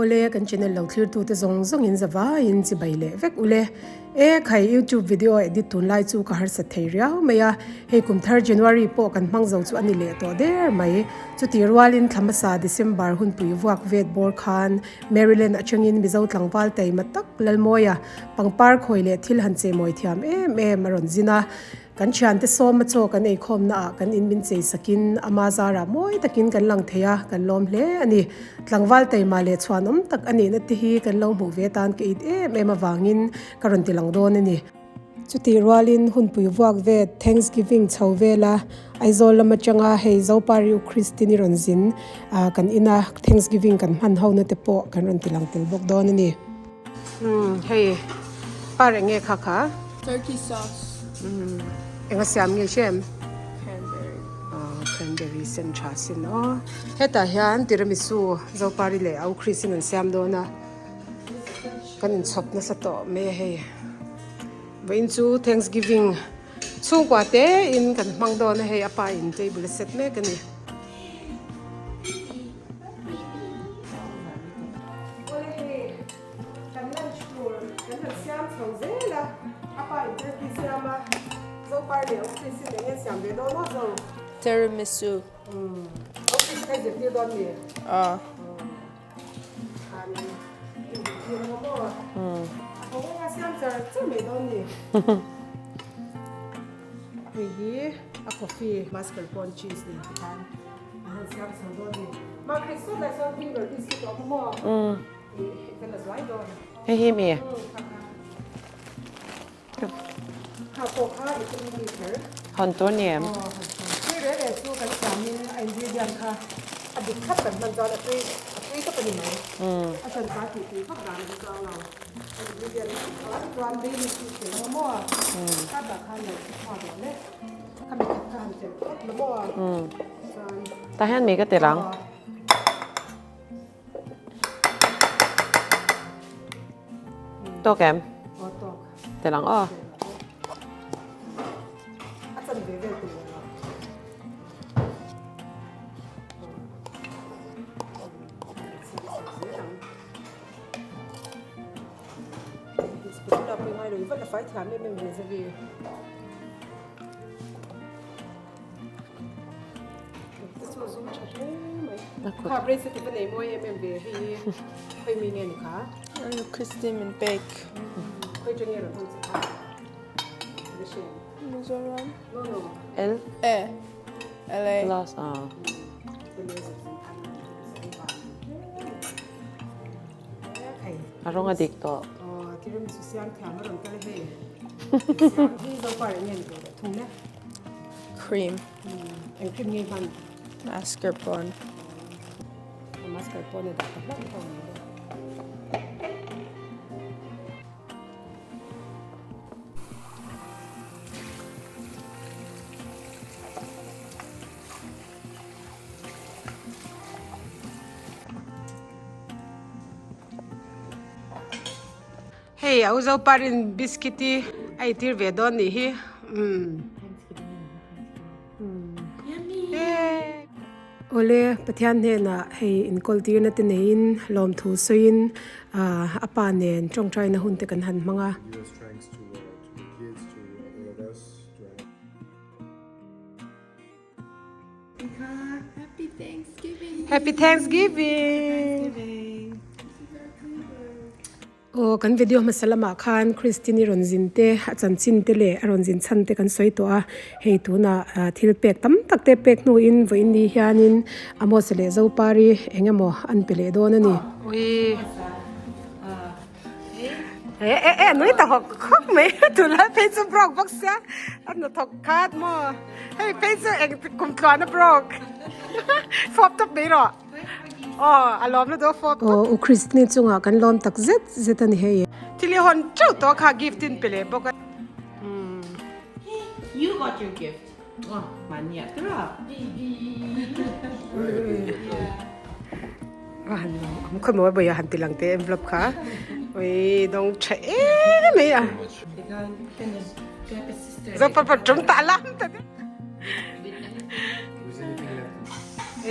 Awle, kan channel lo thlirtute zawng zawngin zavaiin chibai leh vek ule. E khai, YouTube video edit tunlai chu ka harsat thei riau mai a, hei kum thar January pawh kan hmang zo chu a ni leh tawh der mai. Chutih rualin thla hmasa December hunpui vuak vet bawr khan Maryland atangin Mizo tlangval taima tak Lalmawia pangpar khawi leh thil han cheimawi thiam em em a rawn zin a. Kan thiante sawma chaw kan eikhawmna ah kan in min chei sakin ama zarah mawi takin kan lang thei a, kan lawm hle a ni. Tlangval taima leh chhuanawm tak a nihna te hi kan lo hmuh ve tan ka it em em avangin ka rawn ti lang dawn a ni. Chutih rualin hunpui vuak vet Thanksgiving chho vela Aizawl lam atanga hei Zopari U Christine-i rawn zin kan ina Thanksgiving kan hman ho na te pawh kan rawn ti lang tel bawk dawn a ni. Umm hei par eng nge kha kha? Turkey sauce. Umm enga siam nge hrem? Cranberry. Aw cranberry sen tha sin aw. Hetah hian tiramisu Zopari leh Au Chris in an siam dawn a, kan inchhawp nasa tawh mai a hei. Vawiin chu Thanksgiving chhungkua te in kan hmang dawn a hei a pa in table a set mek a ni. Awle hei kan lunch tur kan han siam chho zel a, a pa in turkey siam a, Zopar leh Office in eng nge siam ve dawn aw Zo? Tiramisu. Umm Office kha i zirtir dawn mi? Aw. Khan in zirtir ang maw? Umm. A ho nge a siam char char mai dawn ni. Hei hi a coffee mascarpone cheese nen tikhan. An han siam chho dawn ni. Mah Chris sawn lai sawn finger biscuit a awm maw? Ih kan la zuai dawn. Hei hi mi? Kha pawh kha i tum mi kher. Hawn tur ni em? Aw hawn tur. Tui reh reh chu kan siamin a ingredient kha a dik thlap kan hman chuan a tui a tui tawp a ni mai. A hran pa tih tui vak dan an chuang lo. A ingredient a chuan daily chu tel ang maw? Kha dah khan lo thi tha duh le. Kha mi khat kha han tel phawt la maw? Chuan. Tah hian mi ka tel ang. Tawk em? Aw tawk. Tel ang aw. A chan ve vel tur ang. Spatula pawh i ngai lo i va la fai thiam em em ve zavi. Te chu zum tha hle mai. Kha bracelet i va nei mawi em em ve hei hi khawi mi nge ni kha? Christine min pek. Khawi tang nge rawn hawn che kha? Mizoram. No no. L. E. LA. Last ah. A rawng a dik tawh. Cream. Mascarpone. Hei a uzo parin biscuit hi a intir ve dawn nih hi umm Awle Pathian hnenah hei inkawl tirna te neiin lawmthu sawiin a pa nen tawngtaina hun te kan han hmang a. Happy Thanksgiving. Happy Thanksgiving. Aw kan video hmasa lamah khan Christine i rawn zin te a chanchin te leh a rawn zin chhan te kan sawi tawh a hei tunah thil pek tam tak te pek hnuin vawiin ni hianin Amos leh Zopari eng emaw an pe leh dawn a ni. Ui. E e e nui ta hawk hawk mai tunlai phei chu broke bawk sia a hnathawk khat maw hei phei chu eng kum tluan a broke fawp tawp mai rawh aw a lawm na deuh fawp tawp. Aw u Christine chungah kan lawm tak zet zet a ni hei. Thil hi hawn teuh tawh kha gift in pe leh bawk a. You got your gift. Mahni ah tura. A han lo awm khaw mawi bawi a han ti lang teh envelope kha ui dawng tha em mai a zo pa pa tum ta lam ta te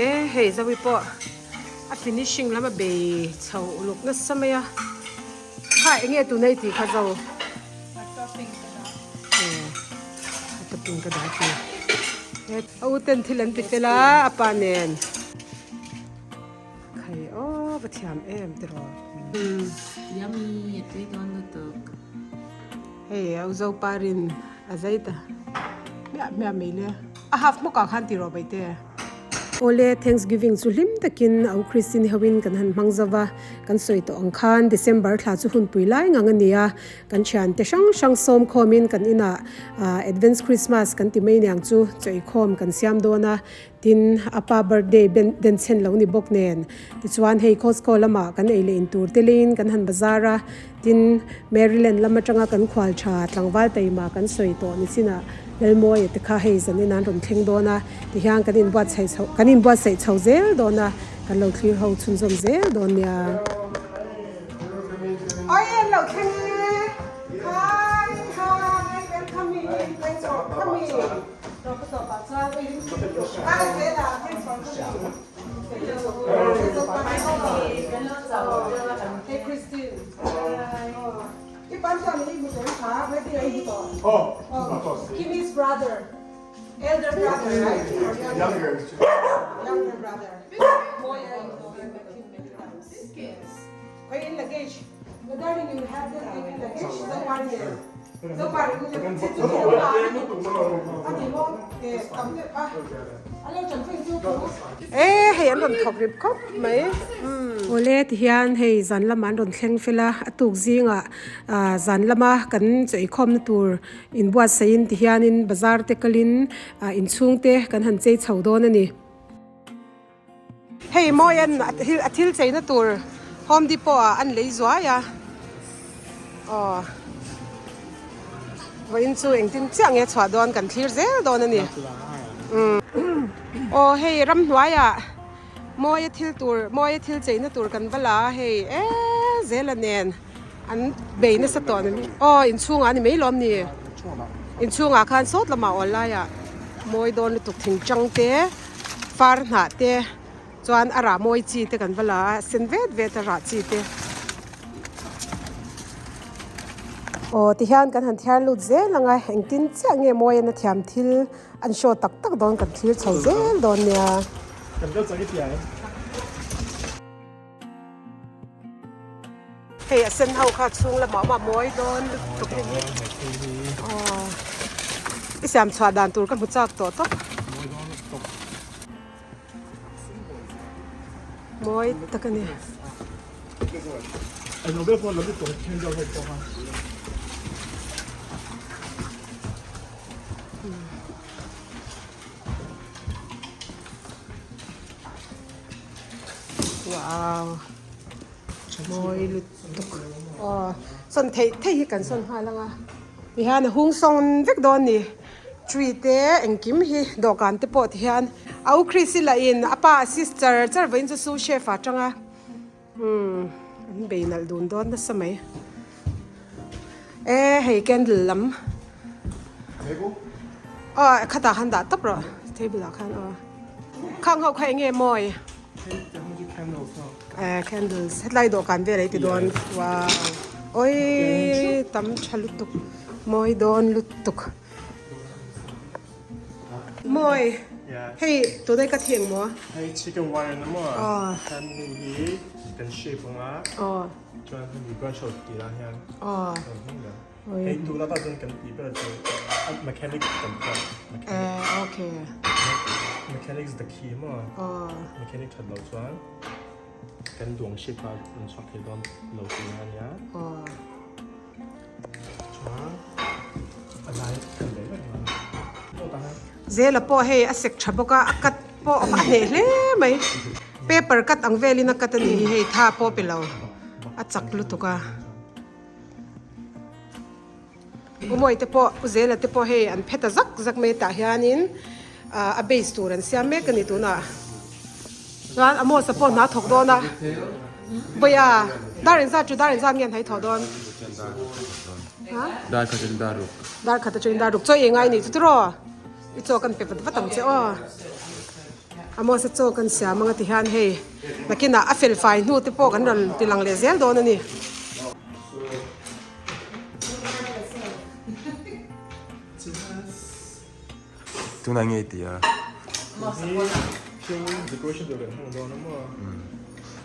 e hei zo hi pawh A finishing lam a bei chho uluk nasa mai a. Kha enge tuna i tih kha zo? A topping ka dah. Aw a topping ka dah tih. A u ten thil an ti fel a a pa nen. Khai aw va thiam em tiraw. Yummy a tui dawn lutuk. Hei a u Zoparin a zai ta hmiah hmiah mai le. A half hmawkah khan tiraw Baite. Awle, Thanksgiving chu hlim takin a u Christine hoin kan han hmang zo va, kan sawi tawh ang khan December thla chu hunpui lai ngang a ni a, kan thiante hrang hrang sawm khawmin kan inah Advance Christmas kan ti mai niang chu chawikhawm kan siam dawn a, tin a pa birthday denchhen lo ni bawk nen tichuan hei Costco lamah kan ei leh in tur te leiin kan han bazar a, Tin, Maryland lam atanga kan khual tha tlangval taima kan sawi tawh ni chinah Lalmawia te kha hei zanin an rawn thleng dawn a, tihian kan inbuatsaih chho kan inbuatsaih chho zel dawn a, kan lo thlir ho chhunzawm zel dawn nia. Oi an lo thleng e! Hi hi welcome in thanks for coming. Tawpa tawpah chuan oi hi Zela thanks for coming. Kimmy's brother, elder brother, right? Younger. Younger brother. Luggage. Darling, you have the luggage. E hei an rawn thawk rip khawp mai. Awle tihian hei zan lamah an rawn thleng fel a, a tuk zingah ah zan lama kan chawikhawmna tur inbuatsaihin tihianin bazar te kalin ah inchhungte kan han chei chho dawn a ni. Hei mawi an a thil cheina tur Home Depot ah an lei zuai a aw vawiin chu engtin chiah nge chhuah dawn kan thlir zel dawn a ni aw hei ramhnuaiah mawi a thil tur mawi a thil cheina tur kan va la a hei e zela nen an bei nasa tawh a ni aw inchhungah a ni mai lawm ni inchhungah khan sawt lamah awl laiah mawi dawn lutuk thingtang te. Far hnah te chuan a rah mawi chi te kan va la a, sen vet vet a rah chi te. Aw tihian kan han thiar lut zel ang a, engtin chiah nge mawi an a thiam thil an show tak tak dawn kan thlir chho zel dawn nia. Hei a sen ho kha chhung lamah awm a mawi dawn lutuk aw i siam chhuah dan tur ka hmu chak tawh tawp mawi tak a ni. Wow mawi lutuk aw sawn theih theih hi kan sawn nghal ang a tihian a hung sawn vek dawn a ni tree te engkim hi dawhkan te pawh tihian a u Christ-i lah in a pa a assist char char vawiin chu sous chef ah tang a umm an bei nalh dun dawn nasa mai e hei candle lam aw khatah khan dah tawp rawh table ah khan aw khang ho kha eng nge mawi. Eh candles hetlai dawhkan vel ei ti dawn wow oi tam tha lutuk mawi dawn lutuk mawi hei tunai ka theng maw hei chicken wire na maw kan ni hi kan shape anga chuan hemi branch ho tih lah hian hei tuna ta chuan kan tih ber chu mechanic kan pawh eh okay mechanic is the key maw mechanic that lo chuan kan duang shape kha an chhuak thei dawn lo tih na ania chuan a lai kan leh vek ang Zela pawh hei a sek tha bawk a a cut pawh a hneh hle mai paper cut ang velin a cut a nih hi hei tha pawh pe lo a chak lutuk a. Umawi te pawh U Zela te pawh hei an phe ta zak zak mai tah hianin ah a base tur an siam mek a ni tunah chuan Amos a pawh hna thawk dawn a Vawiah dar engzat chu dar engzat nge an haithawh dawn ha Dar khat in dar ruk Dar khat atangin dar ruk chaw i ngai ni chu tiraw i chaw kan pe vat vat ang che aw. Amos a chaw kan siam anga ti hian hei nakinah a fel fai hnu te pawh kan rawn ti lang leh zel dawn a ni. Tunah nge ti a?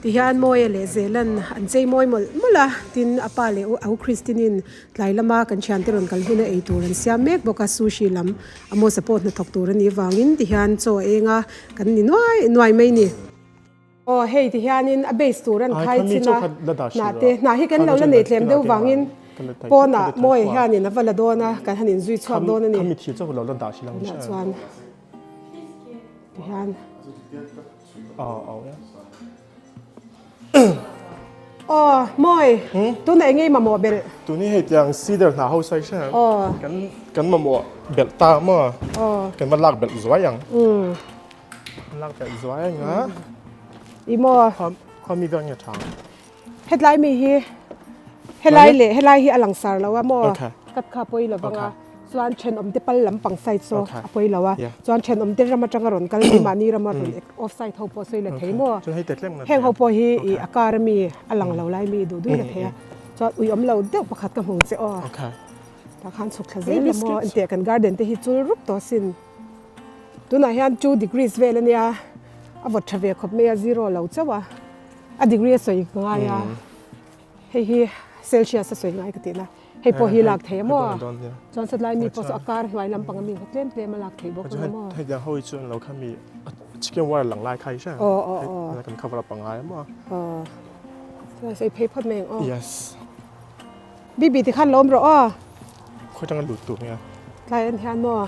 Ti hian Mawia leh Zelan an chei mawi mawlh mawlh a, tin a pa leh au Christine-in tlai lama kan thiante rawn kal huna ei tur an siam mek bawk a, sushi lam Amos-a pawh hnathawk tur a nih avangin ti hian chaw a eng a, kan ni nuai nuai mai ni. Aw hei ti hianin a base tur an khai chin a, hnah te hnah hi kan lo la nei tlem deuh vangin pawnah Mawia hianin a va la dawn a, kan han inzui chhuak dawn a ni. Tunah chuan ti hian. Aw Mawi, tunah eng nge i mamawh belh? Tuni hei tiang cedar hna ho sai hria kan kan mamawh belh ta maw? Kan va lak belh zuai ang. Lak belh zuai ang a. I maw? Khua mi vel nge tha? Hetlai mi hi helai leh helai hi a langsar lo a maw? Kat kha pawi lo vang a. Chuan thenawm te pal lampang side saw a pawi lo a, chuan thenawm te ram atanga rawn kal mai mahni rama rawn off side ho pawh sawi la thei maw? Heng ho pawh hi ih a kar ami a lang lo lai mi duh duh la thei a, chuan ui awm lo deuh pakhat ka hmu che aw. Tah khan chhuk thla zel la maw? Engtiah kan garden te hi chul rup tawh asin. Tunah hian 2 degrees vel ania, a vawt tha ve khawp mai a, zero lo chauh a, a degree a sawi ka ngai a. Hei hi Celsius a sawi ngai ka tihna. Hei pawh hi lak thei a maw? Chuan satlai mi pawh chu a kar hnuai lampang ami kha tlem tlem a lak thei bawk a maw? Hei tiang ho hi chu an lo kha mi chicken wire lang lai kha hi hria. Aw aw aw. Kan cover up angai a maw? Aw. Chuan sawi phei phawt mai ang aw. Yes. Bibi ti khan lo awm rawh aw. Khawi tanga lut tur nia. Tlai en hian maw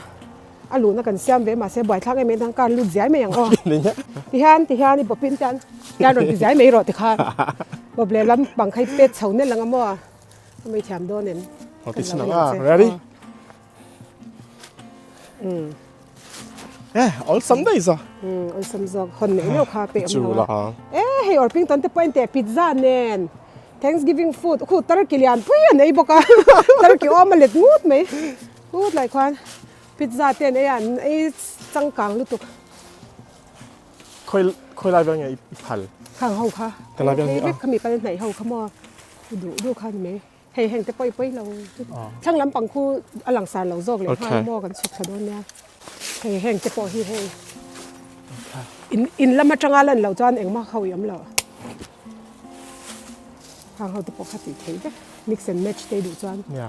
a luhna kan siam ve mahse buaithlak em em khan lut ziai mai ang aw. Ti hian ti hian i bawpin te hian rawn ti ziai mai rawh ti khan bawp leh lam pang kha i pet chho nel ang a maw. A mai thiam dawn em? Aw ti chin ang a, ready? Eh, awlsam daih zawk. Awlsam zawk, hawn neih neuh kha peh awm lo a. Eh, hei Orpington te pawh en teh pizza nen Thanksgiving food khu turkey lian pui an ei bawk a, turkey awm a let ngut mai. Ngut lai khuan pizza te an ei a, an ei changkang lutuk. Khawi khawi lai vel nge i phal? Khang ho kha. Ka lai vel nge a? Vek khami pal hnaih ho kha maw? Duh duh kha ni mai. Hei heng te pawi pawi lo. Thlang lampang khu a langsar lo zawk leh nghal maw kan chhuk thla dawn nia. Hei heng te pawh hi hei. In in lam atanga lan loh chuan engmah kha ui awm lo. Khang ho te pawh kha tih theih vek. Mix and match te duh chuan. Nia.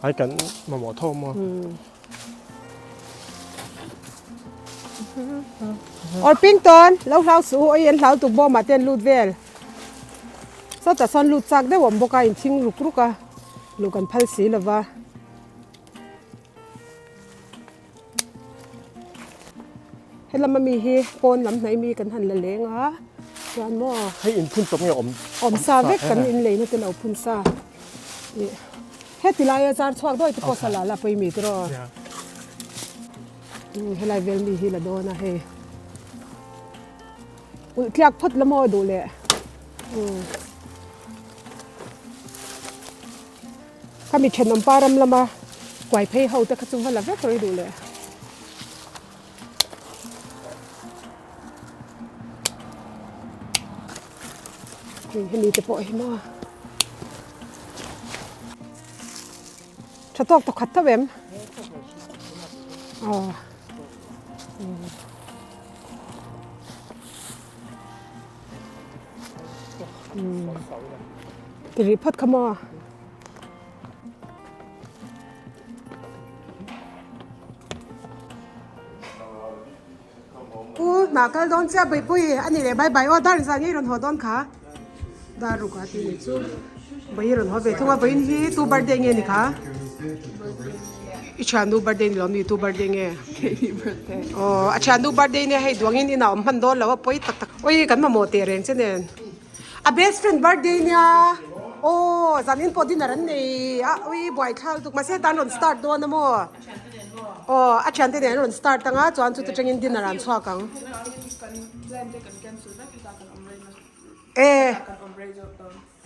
Ai kan mamawh tho maw? Orpington, lo hlau suh u, oi an hlau tuk bawmah te an lut vel. Sawtah sawn lut chak deuh awm bawk a, inthing ruk ruk a, luh kan phal si lo va. Helam ami hi pawn lam hnaih mi kan han la leng a, chuan maw. Hei inphun chawp nge awm? Awm sa vek kan inleina te lo phun sa. Heti laia zar chhuak dawi te pawh sa la la pawimawh tiraw? Helai vel mi hi la dawn a hei. Ulh tliak phawt la maw duh leh. Ka mi thenawm pa ram lama kuai phei ho te kha chu va la vek rawih duh leh. Hei hemi te pawh hi maw. Tha tawk tawk khat tho em? Aw. Ti rih phawt kha maw? Pu hnah kal dawn chiah Buipui a ni leh bye bye aw dar zan hi rawn haw dawn kha dar ruk a ti ni chu Bui rawn haw ve thung a vawiin hi tu birthday nge ni kha i thiannu birthday ni lo mi tu birthday nge aw a thiannu birthday nia hei duangin inah awm hman dawn lo a pawi tak tak oi kan mamawh teh reng che nen a best friend birthday nia aw zanin pawh dinner an nei a ui buaithlak lutuk mahse tan rawn start dawn a maw. Aw, a thiante nen an rawn start ang a, chuan chuti tangin dinner an chhuak ang. E,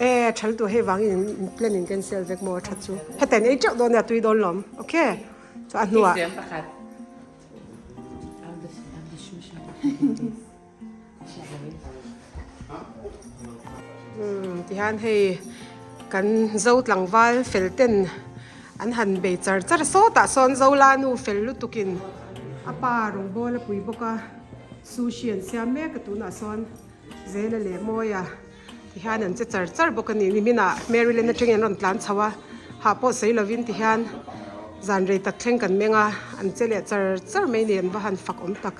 e, thal tu hei vangin in plan in cancel vek maw tha chu. Heta in ei teuh dawn nia tui dawn lawm. Okay. Chu a hnuah. Umm tihian hei kan zo tlangval fel ten an han bei char char sawtah sawn Zola nu fel lutukin a pa rawngbawl a pui bawk a sushi an siam mek a tunah sawn Zela leh Mawia tihian an che char char bawk a ni niminah Maryland atangin an rawn tlan chho a hah pawh sawi lovin tihian zan rei tak thleng kan meng a an che leh char char mai ni an va han fak awm tak.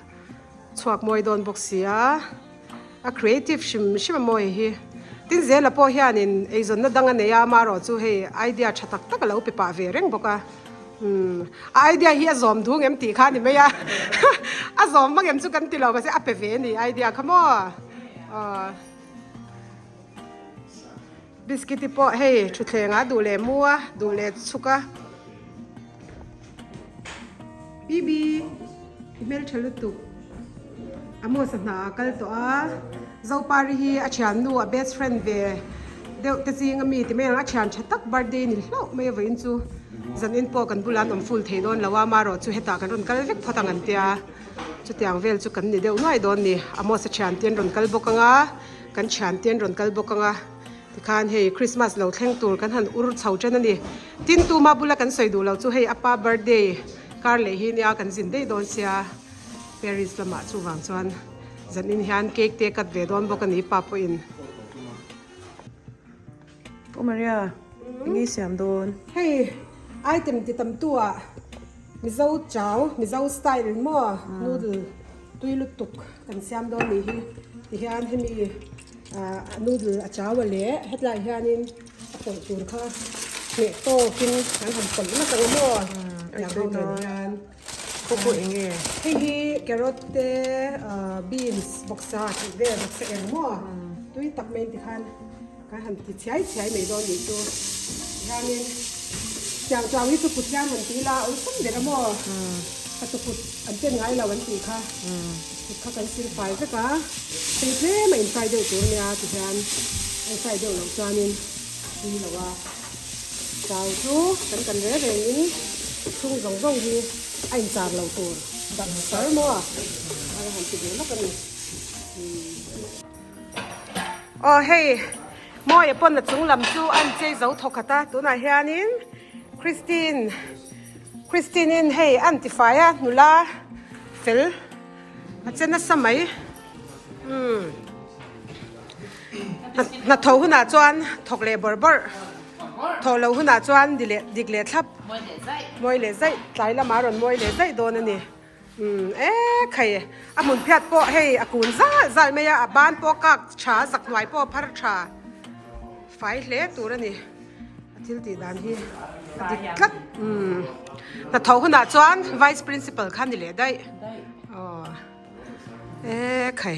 Chhuak mawi dawn bawk si a, a creative hrim hrim a mawi hi. Tin Zela pawh hianin eizawnna dang a nei a, amaherawh chu hei idea tha tak tak a lo pe pah ve reng bawk a. Umm a idea hi a zawm duh ngem tih kha a ni mai a, a zawm vak em chu kan ti lo mahse a pe ve a ni idea kha maw. Aw Biscuit te pawh hei thutthleng ah duh leh mu a, duh leh chhuk a. Bibi, i hmeltha lutuk. Amos a hna ah kal tawh a, Zopari hi a thiannu a best friend ve deuh te ching ami ti mai ang, a thian tha tak birthday ni hlauh mai a vawiin chu zanin pawh kan bulah an awm full thei dawn lo a, amaherawh chu hetah kan rawn kal vek phawt ang an tia, chutiang vel chu kan ni deuh nuai dawn ni. Amos a thian te an rawn kal bawk ang a, kan thian te an rawn kal bawk ang a. Tikhan hei Christmas lo thleng tur kan han ur chho chen a ni. Tin tuma bula kan sawi duh lo chu hei a pa birthday kar leh hi nia kan zin daih dawn sia Paris lamah chuvang chuan zanin hian cake te cut ve dawn bawk a ni pa pawhin. Pu Maria, eng nge siam dawn? Hei item ti tam tu ah Mizo chau, Mizo style maw noodle tui lutuk kan siam dawn nih hi tihian hemi Ah noodle a chau a leh hetlai hianin a pawlh tur kha hneh tawkin an han pawlh lawk ang maw tiang ho nen hian khaw eng nge hei hi carrot te ah beans bawksa tih vel bawksa eng maw tui tak mai in tikhan kan han ti chhiai chhiai mai dawn nih chu hianin tiang chau hi chu kut hian han ti ila awlsam ber a maw ka tukut an pen ngai lo an tih kha. Kut kha kan sil fai vek a, hei tlem a in fry deuh tur ania ti hian a in fry deuh loh chuanin tui lo a, chau chu kan kan reng rengin chhung zawng zawng hi a in char lo tur darh sar maw a han ti ve lawk a ni. Aw hei Mawia pawn a chung lam chu a in chei zo thawkhat a, tunah hianin Christine Christine in hei a an ti fai a nula fel a che nasa mai umm hna tho hunah chuan thawk leh bawrh bawrh thawh loh hunah chuan di leh dik leh thlap mawi leh zaih tlai lamah a rawn mawi leh zaih dawn a ni umm e khai a hmun phiat pawh hei a kun zal zal mai a a ban pawh kak tha zak hnuai pawh a phar tha fai hle tur a ni. A thil tih dan hi a dik tlat umm hnathawh hunah chuan vice principal kha ni leh daih aw e khai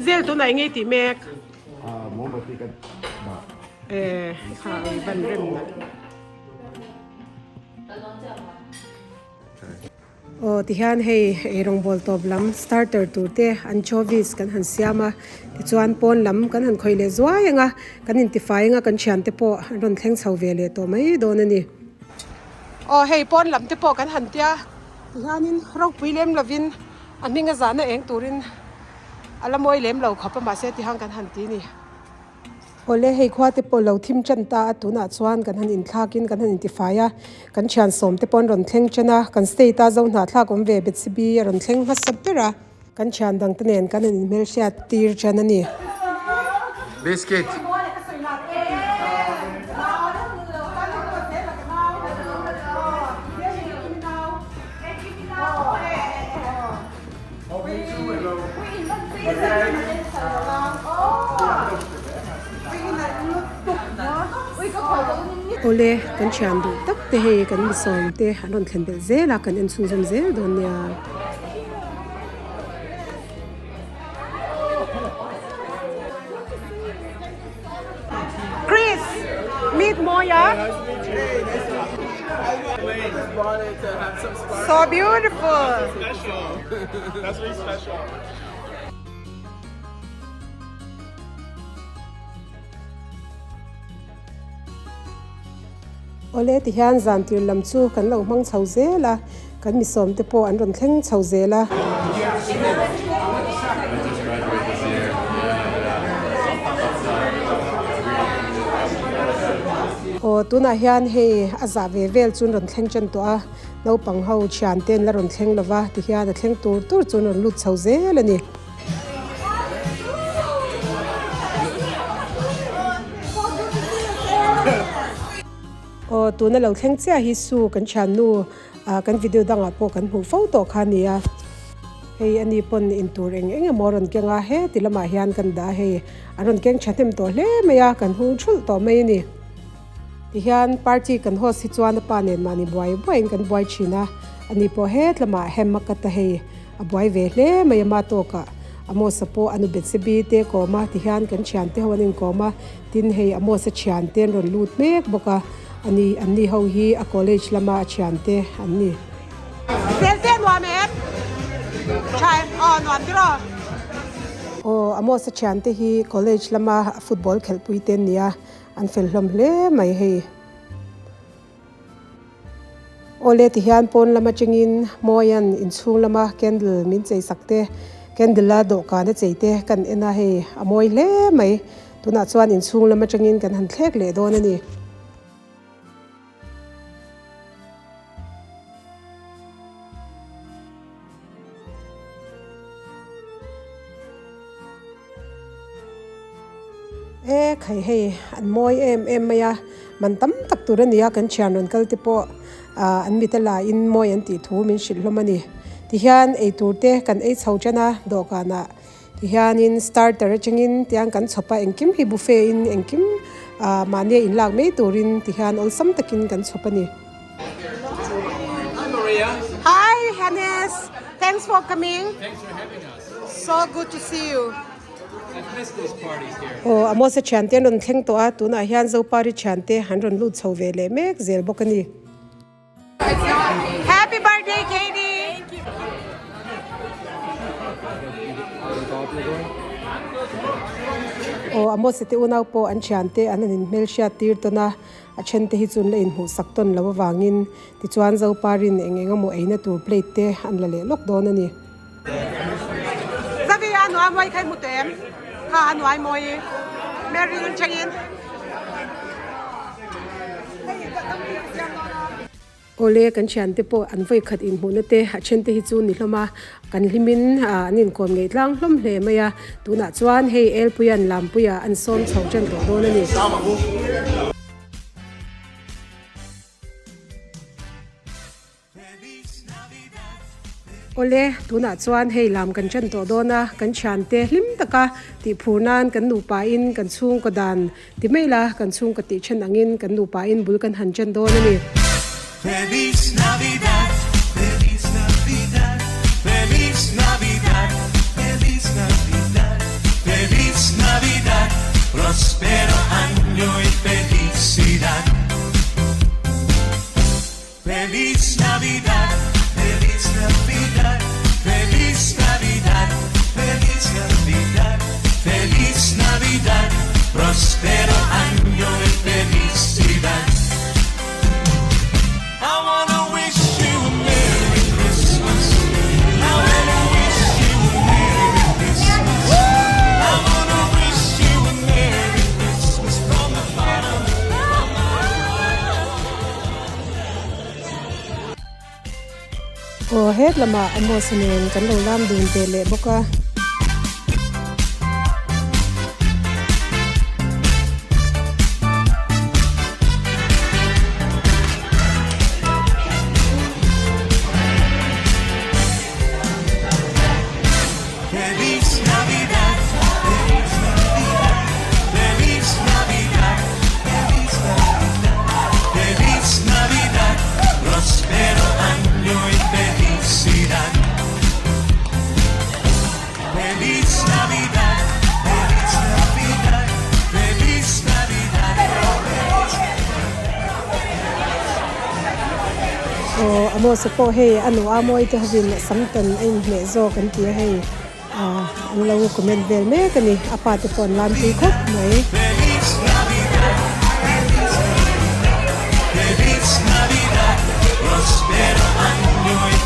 zel tunah eng nge tih mek e kha ban rem na. Aw tihian hei eirawngbawl tawp lam starter tur te anchovies kan han siam a tichuan pawn lam kan han khawih leh zuai ang a kan intifai ang a kan thian te pawh an rawn thleng chho ve leh tawh mai dawn a ni. Aw hei pawn lam te pawh kan han tia tihianin ropui lem lovin a hming a zahna eng turin a la mawi lem lo khawp a mahse tihian kan han ti a ni. Awle hei khua te pawh lo thim tan ta a tunah chuan kan han inthlak in kan han intifai a kan thian sawm te pawh an rawn thleng tan a kan state a zo hnahthlak awm ve Bethsebi a rawn thleng hmasa ber a kan thian dang te nen kan han inhmelhriat tir tan a ni. Biscuit. Awle kan thian duh tak te hei kan mi sawm te an rawn thlen belh zel a kan en chhunzawm zel dawn nia. Chris meet Mawia So beautiful. That's really special. Awle tihian zan tir lam chu kan lo hmang chho zel a. Kan mi sawm te pawh an rawn thleng chho zel a. Aw tunah hian hei a zah ve vel chu an rawn thleng ṭan tawh a, naupang ho thian te an la rawn thleng lo va tihian a thleng tur tur chu an rawn lut chho zel a ni. Aw tuna lo thleng chiah hi Su kan thiannu ah kan video dangah pawh kan hmuh fo tawh kha a ni a, hei ani pawn intur eng eng emaw a rawn keng a, heti lamah hian kan dah a hei a rawn keng thahnem tawh hle mai a, kan hung thulh tawh mai a ni. Tihian party kan host hi chuan a pa nen mahni buai buaiin kan buai thin a, ani pawh het lamah hem a cut a hei a buai ve hle mai a ma tawkah Amos-a pawh a nu Betsebi te a kawm a, tihian kan thiante ho an inkawm a, tin hei Amos-a thiante an rawn lut mek bawk a, ani anni ho hi a college lama a thiante an ni. Zelte nuam em? Tha em? Aw nuam tiraw? Aw Amos-a thiante hi college lama a football khelhpui te an ni a. An fel hlawm hle mai hei. Awle ti hian pawn lam atangin Mawian inchhung lama candle min chei sak te, candle a dawhkan a chei te kan en a hei a mawi hle mai. Tunah chuan inchhung lam atangin kan han thlek leh dawn a ni. E khai hei an mawi em em mai a man tam tak tur a ni a kan thian rawn kal te pawh ah an mit a la in mawi an tih thu min hrilh hlawm a ni tihian eitur te kan ei chho tan a dawhkan ah tihianin starter atangin tiang kan chhawp a engkim hi buffet in engkim ah mahni a inlak mai turin tihian awlsam takin kan chhawp a ni. Hi Maria. Hi Hannes, thanks for coming. Thanks for having us. So good to see you. I've missed these parties here. Aw Amos-a thiante an rawn thleng tawh a, tunah hian Zopari thiante an rawn lut chho ve leh mek zel bawk a ni. Happy birthday Katie! Aw Amos-a te unau pawh an thiante an han inhmelhriat tir tawn a, a then te hi chu an la inhmuhsak tawn loh avangin tichuan Zoparin eng eng emaw eina tur plate te an la leh lawk dawn a ni. Zavi a nuai mawi kha i hmu tawh em? Kha a nuai mawi Mary in chengin. Awle kan thiante pawh an vawi khat inhmuhna te a then te hi chu ni hlawm a, kan hlimin an inkawm ngei tlang hlawm hle mai a, tunah chuan hei Elpuia'n Lampuia an sawm chho ṭan tawh dawn a ni. Awle, tunah chuan hei lam kan ṭan tawh dawn a, kan thiante hlim taka tih phur nan kan nupa in kan chhungkaw dan ti mai la, kan chhungkaw tih ṭhen angin kan nupa in bul kan han ṭan dawn a ni. Feliz Navidad, Feliz Navidad, Feliz Navidad, Feliz Navidad, Feliz Navidad, Prospero año y felicidad. Feliz Navidad, Feliz Navidad, Feliz Navidad, Feliz Navidad, Feliz Navidad, Prospero año y felicidad. I wanna wish you a Merry Christmas. I wanna wish you a Merry Christmas. I wanna wish you a Merry Christmas from the bottom of my Aw het lamah Amos nen kan lo lam dun ve leh bawk a. Feliz Navidad, Feliz Navidad, Feliz Navidad, Feliz Navidad, Feliz Navidad, Prospero año y felicidad. Feliz Navidad, Feliz Navidad, Feliz Navidad. Aw Amos-a pawh hei a nuah mawi te hovin a sam tan a inhmeh zawk an ti a hei ah an lo comment vel mek a ni a pa te pawh an lam pui khawp mai. Feliz Navidad, Feliz Navidad, Feliz Navidad, Prospero año y.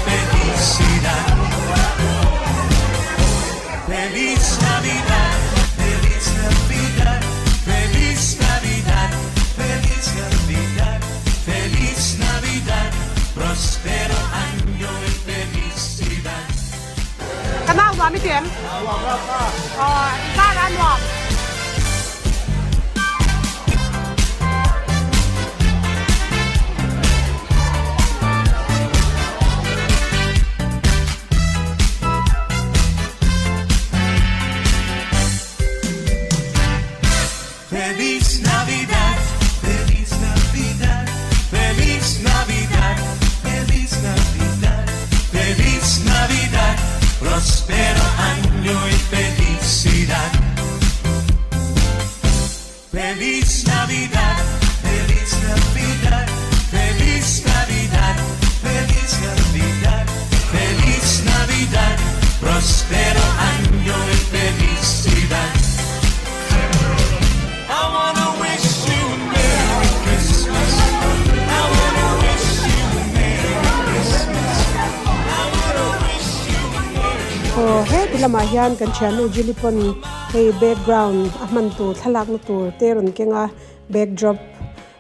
Ka nau nuam i ti em? Aw, i zar a nuam. Feliz Navidad, Feliz Navidad, Feliz Navidad, Feliz Navidad, Feliz Navidad, Prospero año y felicidad. Feliz Navidad, Feliz Navidad, Feliz Navidad, Feliz Navidad, Feliz Navidad, Prospero año y felicidad. I wanna wish you a Merry Christmas. I wanna wish you a Merry Christmas. I wanna wish you a Merry Aw heti lamah hian kan thiannu Julie pawn hei background a hman tur thlalakna tur te rawn keng a backdrop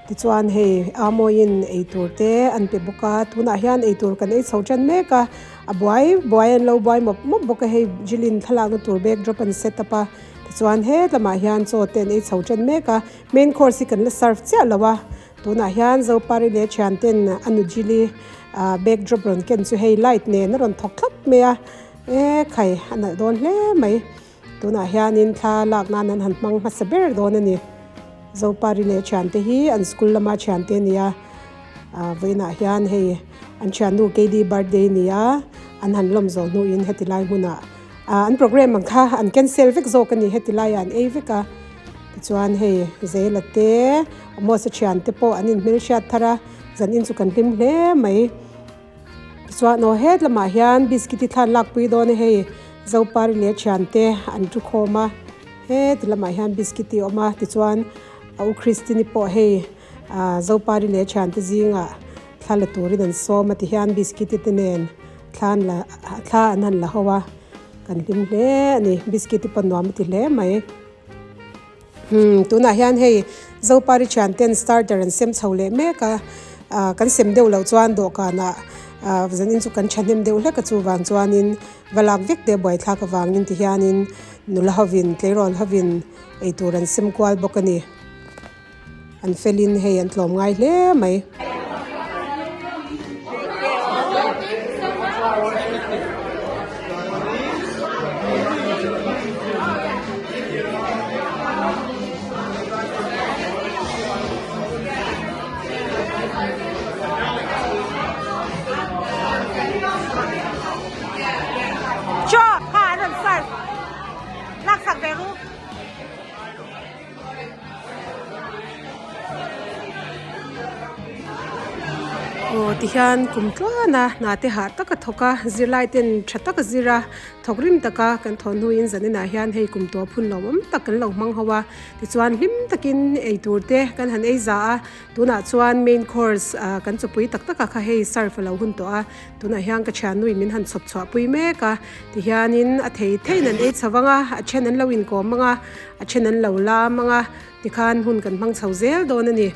tichuan hei a mawiin eitur te an pe bawk a tunah hian eitur kan ei chho tan mek a a buai buai an lo buai mawp mawp bawk a hei Julie in thlalakna tur backdrop an set up a. Tichuan hetlamah hian chaw te an ei chho ṭan mek a, main course hi kan la serve chiah lo a, tunah hian Zopari leh thian ten a nujili ah backdrop rawn ken chu hei light nen a rawn thawk thlap mai a, e khai a nalh dawn hle mai, tunah hianin thla lak nan an han hmang hmasa ber dawn a ni, Zopari leh thian te hi an school lama thian te a ni a, ah vawiinah hian hei an thiannu Kd birthday a ni a, an han lawm zawh hnuin heti lai hmunah. Ah an programme ang kha an cancel vek zawk a ni heti laiah an ei vek a tichuan hei Zela te Amos a thian te pawh an inhmelhriat thar a zan in chu kan hlim hle mai tichuan aw het lamah hian biscuit hi thlan lak pui dawn a hei Zopari leh thian te an thu khawm a heti lamah hian biscuit hi a awm a tichuan a u Christine-i pawh hei ah Zopari leh thian te zingah thla la turin an sawm a tihian biscuit te nen. Thla an la thla an han la ho a, kan hlim hle a ni biscuit te pawh nuam a ti hle mai. Umm tunah hian hei Zopari thian ten starter an sem chho leh mek a, ah kan sem deuh loh chuan dawhkanah ah zanin chu kan thahnem deuh hlek a chuvang chuanin va lak vek te buaithlak avangin ti hianin nula hovin tleirawl hovin eitur an sem kual bawk a ni. An felin hei an tlawm ngai hle mai. Chaw kha an rawn serve laksak ve ru. Aw tihian kum tluan a hna te hah tak a thawk a zirlai ten tha tak a zir a thawk rim taka kan thawn hnuin zaninah hian hei kum tawp hun lo awm tak kan lo hmang ho a tichuan hlim takin eitur te kan han ei za a tunah chuan main course ah kan chawpui tak tak a kha hei serve a lo hun tawh a tunah hian ka thiannuin min han chhawp chhuah pui mek a tihianin a thei theiin an ei chho vang a a then an lo inkawm ang a. A then an lo lam ang a, tikhan hun kan hmang chho zel dawn a ni.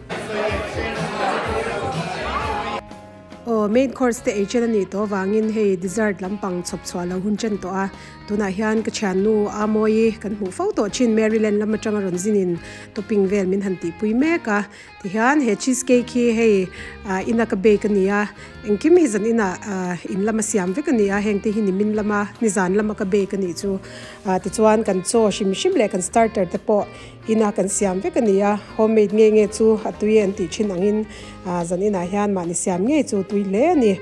Aw, main course te ei chen a nih tawh avangin hei dessert lampang chhawp chhuah lo hun chen tawh a. Tunah hian ka thiannu Amawi kan hmuh fo tawh thin Maryland lam atanga rawn zinin topping vel min han tihpui mek a. Tihian he cheese cake hi hei ah ina ka bake a ni a, engkim hi zan inah ah in lama siam vek a ni a, heng te hi nimin lama nizan lama ka bake a nih chu. Ah tichuan kan chaw hrim hrim leh kan starter te pawh ina kan siam vek a ni a, homemade nge nge chu a tui an tih thin angin ah zan inah hian mahni siam ngei chu tui hle a ni.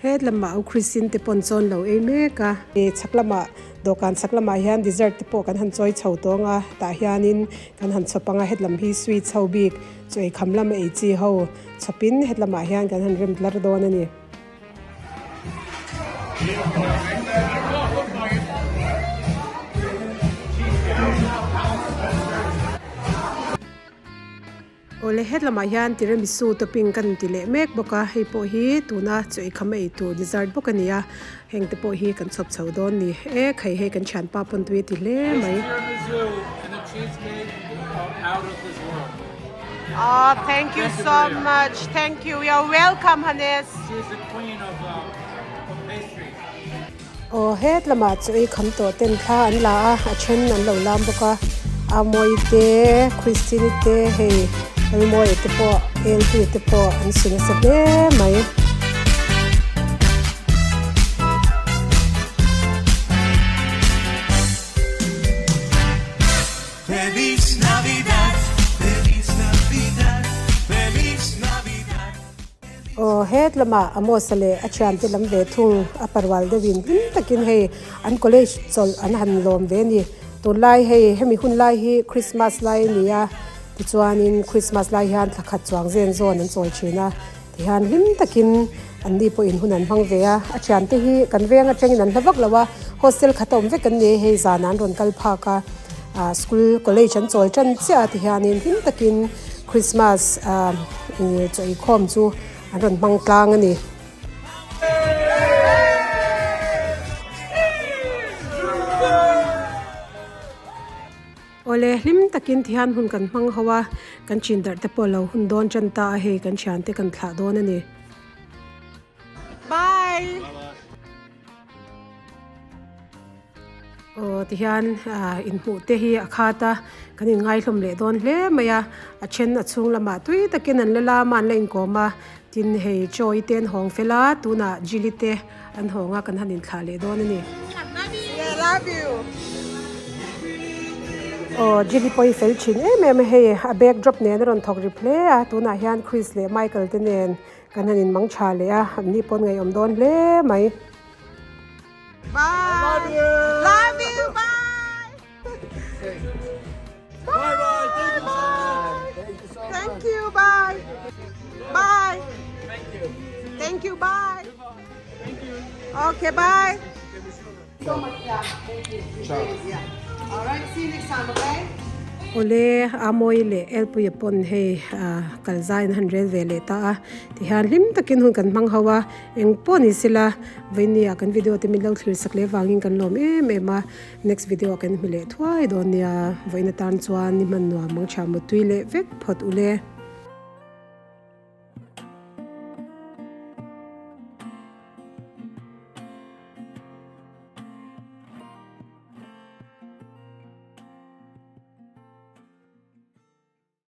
Het lamah u Christine te pawn chawn lo ei mek a. Chhak lamah dawhkan chhak lamah hian dessert te pawh kan han chawi chho tawng a, tah hianin kan han chhawp ang a, het lam hi sweets ho bik chu ei kham lama ei chi ho chhawpin het lamah hian kan han rem tlar dawn a ni. Awle het lamah hian tiramisu topping kan ti leh mek bawk a, hei pawh hi tuna chaw ei kham a ei tur dessert bawk a ni a, heng te pawh hi kan chhawp chho dawn ni e khai hei kan thianpa pawn tui a ti hle mai. Aww thank you so much thank you you are welcome Hanes. Aw het lamah chaw ei kham tawh ten thla an la a, a then an lo lam bawk a, Amawii te, Christine te hei Lalmawia te pawh Elpuia te pawh an su nasa hle mai. Feliz Navidad, Feliz Navidad, Feliz Navidad. Aw het lamah Amos-a leh a thiante lam ve thung a parual deuhin hlim takin hei an college chawlh an han lawm ve a ni. Tunlai hei hemi hun lai hi Christmas lai a ni a, tichuanin Christmas lai hian thla khat chuang zen zawn an chawi thin a, tihian hlim takin anni pawhin hun an hmang ve a. A thiante hi kan veng atangin an hla vak lo a, hostel khat a awm vek an ni a, hei zanah an rawn kal phak a, ah school college an chawl tan chiah a tihianin hlim takin Christmas chaw inkhawm chu an rawn hmang tlang a ni. Awle hlim takin tihian hun kan hmang ho a, kan chin darh te pawh lo hun dawn tan ta a hei kan thiante kan thlah dawn a ni. Bye. Aw tihian ah inhmuh te hi a khat a kan inngai hlawm leh dawn hle mai a a then a chhung lamah tui takin an la lam a an la inkawm a tin hei chaw te an hawng fel a tunah jili te an hawng a kan han inthlah leh dawn a ni. Aw jili pawh hi fel thin em em a hei a backdrop nen a rawn thawk rip hle a tunah hian Chris leh Michael te nen kan han inmang tha leh a an ni pawh an ngaihawm dawn hle mai. Bye. Love you. Love you. Bye. Bye bye. Thank you so much. Thank you so much. Thank you. Bye. Bye. Thank you. Thank you. Bye. Thank you. Okay. Bye. So much. Yeah. Thank you. Yeah. All right. See you next time. Okay. Awle Amawi leh Elpuia pawn hei ah kal zaiin han rel ve leh ta a tihian hlim takin hun kan hmang ho a. Eng pawh ni sela, vainia kan video te min lo thlir sak leh vangin kan lawm em em a, next video ah kan hmu leh thuai dawn nia, vawiin atan chuan ni hman nuam mang tha mutui leh vek phawt ule.